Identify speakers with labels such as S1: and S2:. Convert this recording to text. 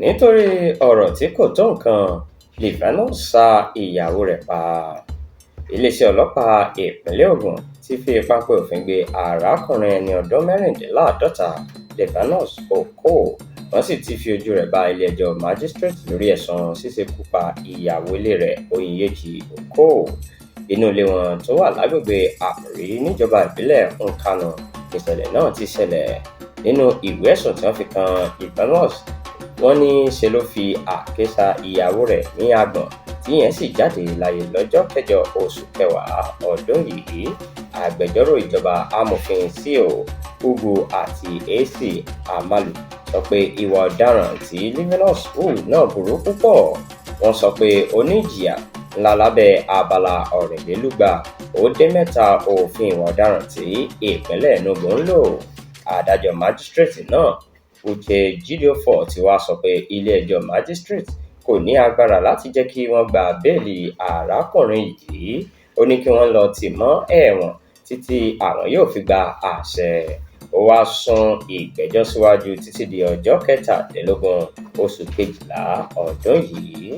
S1: Nítorí ọ̀rọ̀ tí kò tó nǹkan, Livinus ṣá ìyàwó rẹ̀ pa. Iléeṣẹ́ ọlọ́pàá ìpínlẹ̀ Ògùn ti fi páńpẹ́ òfin gbé arákùnrin ẹni ọdún 46 Livinus Okoh, wọ́n sì ti fi ojú rẹ̀ ba ilé-ẹjọ́ májísíréètì lórí ẹ̀sùn ṣíṣekú pa ìyàwó ilé rẹ̀ Onyinyechi Okoh. Inú ilé wọn tó wà lágbègbè Àmùrí níjọba ìbílẹ̀ Nkanu nìṣẹ̀lẹ̀ náà ti ṣẹlẹ̀. Nínú ìwé ẹ̀sùn tí wọ́n fi kan Livinus, wọ́n ní ṣe ló fi àáké ṣá ìyàwó rẹ̀ ní àgbọ̀n tíyẹn sì jáde láyé lọ́jọ́ kẹjọ oṣù kẹwàá ọdún yìí. Agbẹjọ́rò ìjọba, Amòfin C.O. Ugwu àti A.C. Amalu, sọ pé ìwà ọ̀daràn tí Livinus hù náà burú púpọ̀. Wọ́n sọ pé ó ní ìjìyà ńlá lábẹ́ abala 323 òfin ìwà ọ̀daràn tí ìpínlẹ̀ Enugu ń lò. Adájọ́ májísíréètì náà, Uche Jideofor, ti wá sọ pé ilé-ẹjọ́ májísíréètì kò ní agbára láti jẹ́ kí wọ́n gba béèlì arákùnrin yìí. Ó ní kí wọ́n lọ́ọ́ tì í mọ́ ẹ̀wọ̀n títí àwọn yóò fi gba àṣẹ. Ó wáá sún ìgbẹ́jọ́ síwájú títí di ọjọ́ 17 oṣù kejìlá ọdún yìí.